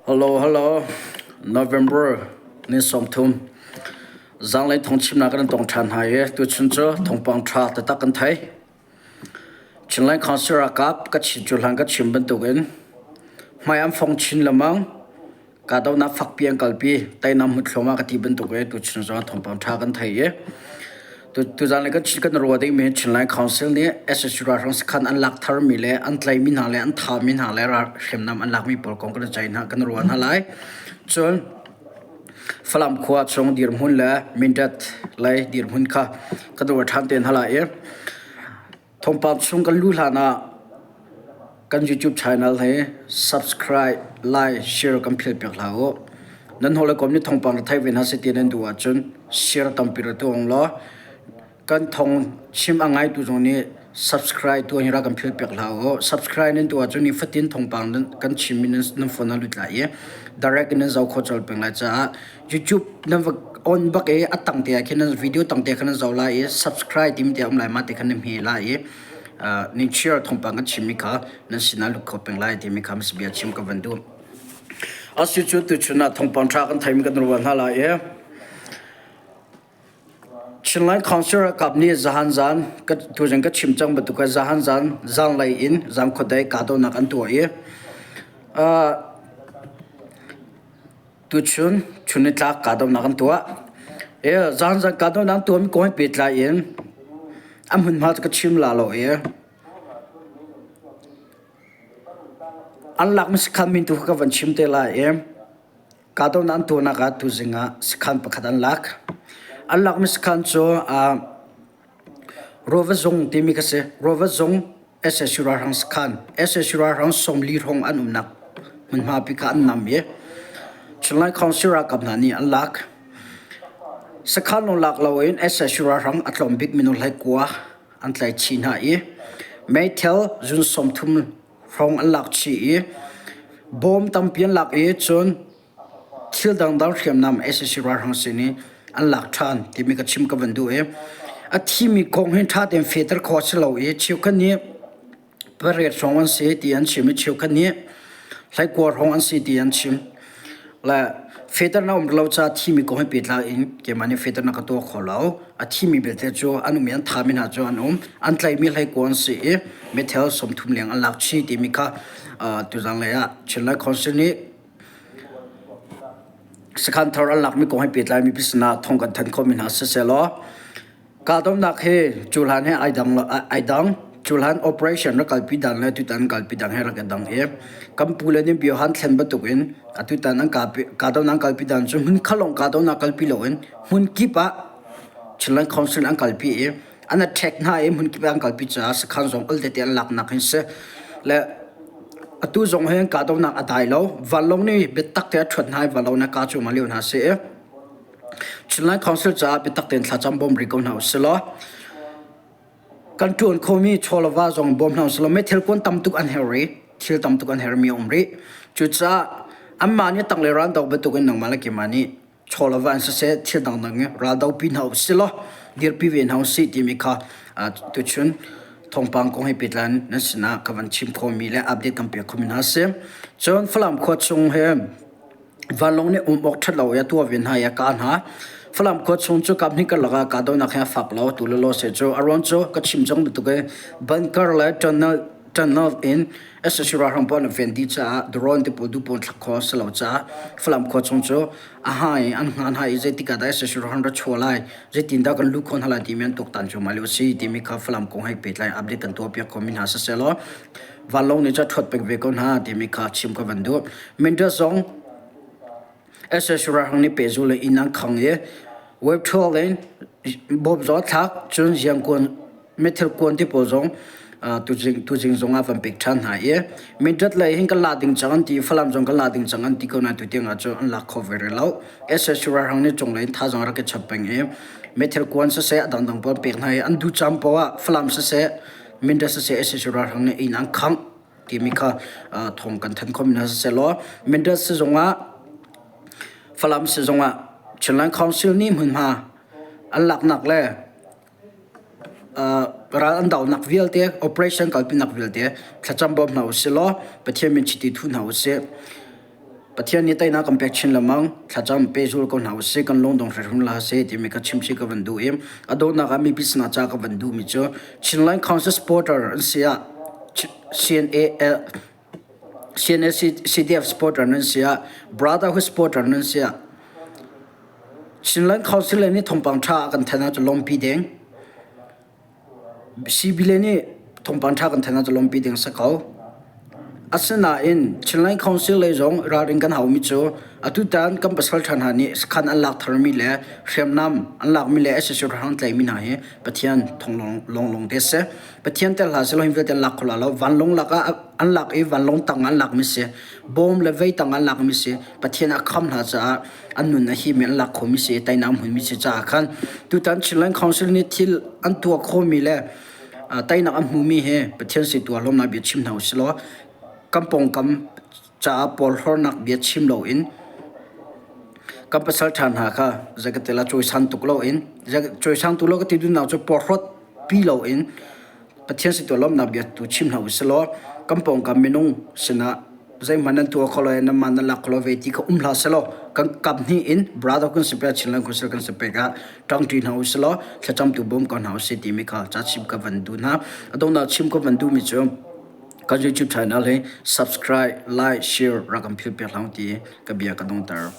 Hello, hello. November ni 30 zanglei thawngchimnak kan tong ṭhan hna i tuchun cu thawngpang ṭha taktak kan thei. Chinland Council ralkap ka chin cu hlan ka chim bantukin hmai an fong chin lengmang. Kahdohnak fakpi an kalpi. Teinak hmu thluahmah ka ti bantuk i tuchun zong ah thawngpang ṭha kan thei i tuzan le kan kan ruah dingmi hi Chinland Council nih SSU ralhrang sakhan an lak tharmi le an tlaimi hna le an thami hna le hriamnam an lakmi pawl kong kan i ceih hna kan ruah hna lai. Cun Falam khua chung dirhmun le Mindat lei dirhmun kha kan ruah ṭhan te hna lai i Thawngpang chung kan luh hlan ah kan YouTube channel hi subscribe, like, share kan philh piak hlah u. Nan hawikom nih thawngpang na theih ve hna seh ti nan duh ahcun share tampi ra tuah law kan thawng chim a ngaitu zong nih subscribe tuah hi ra kan philh piak hlah u. Subscribe nan tuah ahcun nifatin thawngpang kan chimmi nan phone ah lut lai i direct in nan zoh khawh colh peng lai caah YouTube nan va on bak i a tang te ah khin nan video tang te khan nan zoh lai i subscribe timi te a um lai mah te khan nan hme lai i ning share thawngpang kan chimmi kha nan sinah lut kho peng lai timi kha mas bia chim ka van duh. Asi cu tuchun ah thawngpang ṭha kan theimi kan ruah hna lai i Chinland Council ralkap nih zahan zan tuzing ka chim cang bantuk zahan zan zanlei in zangkhuadei kahdohnak an tuah i Tuchun chun nitlak kahdohnak an tuah. I zaanzan kahdohnak an tuahmi kong he pehtlai in a hmunhma cu ka chim la lo i an lakmi sakhan min tu kha ka van chim te lai i kahdohnak an tuahnak ah tuzing ah sakhan pakhat an lak. An lakmi sakhan cu Rawva zung timi kha si. Rawva zung SSU ralhrang sakhan SSU ralhrang 40 hrawng an umnak hmunhma pi kha an nam i Chinland Council ralkap hna nih an lak. Sakhan lawng lak loin SSU ralhrang a tlawm bik minung 19 an tlaih chih hna i meithal zun 30 hrawng an lak chih i bawm tampi an lak i cun Thil dangdang hriamnam sac ralhrang sin i an lak ṭhan timi ka chim ka van duh i a thimi kong hi ṭha tein fehter khawh a si lo i cheukhat nih pariat hrawng an si ti an chim i cheukhat nih hleikua hrawng an si ti an chim. Le fehternak um lo caah thimi kong he pehtlai in keimah nih fehternak ka tuah kho lo. A thimi belte cu an um i an thami hna cu an um. An tlaihmi hleikua an si i meithal 30 leng an lak chih timi kha tuzanglei ah Chinland Council nih Sakhan thar an lakmi kong he pehtlaimi sinah thawng kan thanh khawhmi hna sisehlaw kahdohnak hi cuhlan he ai dang ai dang. Cuhlan operation rak kalpi dan le tutan kalpi dang he rak i dang i kan pule nih biohan thlen bantukin atutan an kahdohnak an kalpi dan cu hmun khat lawng kahdohnak kalpi loin hmun kip ah Chinland Council an kalpi i an attack hna i hmunkip ah an kalpi caah sakhan zong ul tete an laknak hin si. Le atu zong hin kahdohnak a dai lo. Vanlawng nih biatak te a ṭhuat hna i vanlawng nih a kah cuahmah lio hna si i Chinland Council caah biatak tein thlacam bawm rih ko hna usih law kan ṭuan khomi chaw le va zong bawm hna usih law meithal kuan tam tuk an herh rih. Thil tam tuk an herhmi a um rih. Cucaah anmah nih tanglei raldoh bantukin nangmah le keimah nih chaw le va in siseh thil dangdang in raldopi hna usih law dirpi ve hna usih timi kha tuchun thawngpang kong he pehtlai in nan sinah ka van chim khawhmi le update kan pek khomi hna a si. Cun Falam khua chung he vanlawng nih um awk ṭhat lo i a tuah ve hna i a kah hna. Falam khua chung cu kaphnih karlak ah kahdohnak he a fak lo tu le law se cu a ruang cu ka chim cang bantuk i bunker le tunnel tunnel in sac ralhrang pawl an ven dih caah drone te pawl duh pawl thlak khawh a si lo caah Falam khua chung cu a ha i an hnga hna i zeitik ah dah sac ralhrang ra chuah lai zeitindah kan luh khawh hna lai timi an tuaktan cuahmah lio a si timi kha Falam kong he pehtlai update kan tuahpiak khomi hna sisehlaw vanlawng nih cun a ṭhuat peng ve ko hna timi kha chim ka van duh. Mindat zong sac ralhrang nih pehzul le inn an khang i web 12 in bawm zong a thlak cun ziangkuan meithal kuan ti pawl zong tuzing zong ah van pek ṭhan hna i Mindat lei hin kan la ding cang an ti Falam zong kan la ding cang an ti ko nain tutiang ah cun an lak kho ve rih lo. SSU ralhrang nih cunglei in thazaang rak i chap peng i meithal kuan siseh a dangdang pawl pek hna i an duh caan paoh ah Falam siseh Mindat siseh SSU ralhrang nih inn an khangh timi kha thawng kan thanh khomi hna siseh law Mindat sizung ah Falam sizung ah Chinland Council nih hmunhma an laknak le ral an dohnak vialte operation kalpinak vialte thlacam bawm hna usih law Pathian min chiti thu hna usih. Pathian nih teinak kan pek chin lengmang. Thlacam pehzul ko hna usih, kan lungdong hrimhrim hlah seh timi ka chimchih ka van duh i a dawtnak ah mipi sinah ca ka van duhmi cu Chinland Council supporter an si ah CNA CNA CDF supporter nan si ah Brotherhood supporter nan si ah Chinland Council nih thawngpang ṭha a kan thanh ahcun lawmpi ding. Sibile nih thawngpang ṭha kan thanh ahcun lawmpi ding a si ko. Asinain Chinland Council lei zong ralrin kan haumi cu atutan kan pasal ṭha hna nih sakhan an lak tharmi le hriamnam an lakmi le sac ralhrang tlaihmi hna hi Pathian thawng lawnglawng te a si. Pathian tel hlah sehlaw hi vialte an lak kho lai lo. Vanlawng lak ah an lak i vanlawng tang ah an lakmi si. Bawm le vei tang ah an lakmi si. Pathian a kham hna caah an nun a him i an lak khomi si i teinak an hmunmi si caah khan tutan Chinland Council nih thil an tuah khawhmi le teinak an hmumi hi Pathian si tuah hlawmnak bia chim hna usih law kan pawngkam caah porhlawtnak bia chim loin kan pasal ṭha hna kha zeikatil ah cawisan tuk loin cawisan tuk lo ka ti duhnak cu porhlawt pi loin Pathian si tuah lawmnak bia tu chim hna usih law kan pawngkam minung sinah zeihmanh nan tuah kho lo i nanmah nan lak kho lo ve ti kha um hlah selaw kan kap hnih in brother kan si pek Chinland Council kan si pek ah ṭangṭi hna usih law thlacamtu bawm ko hna usih timi kha ca chim ka van duh hna. A donghnak chim ka van duhmi cu kan YouTube channel hi subscribe, like, share rak kan philh piak hlah u ti ka bia ka dongter.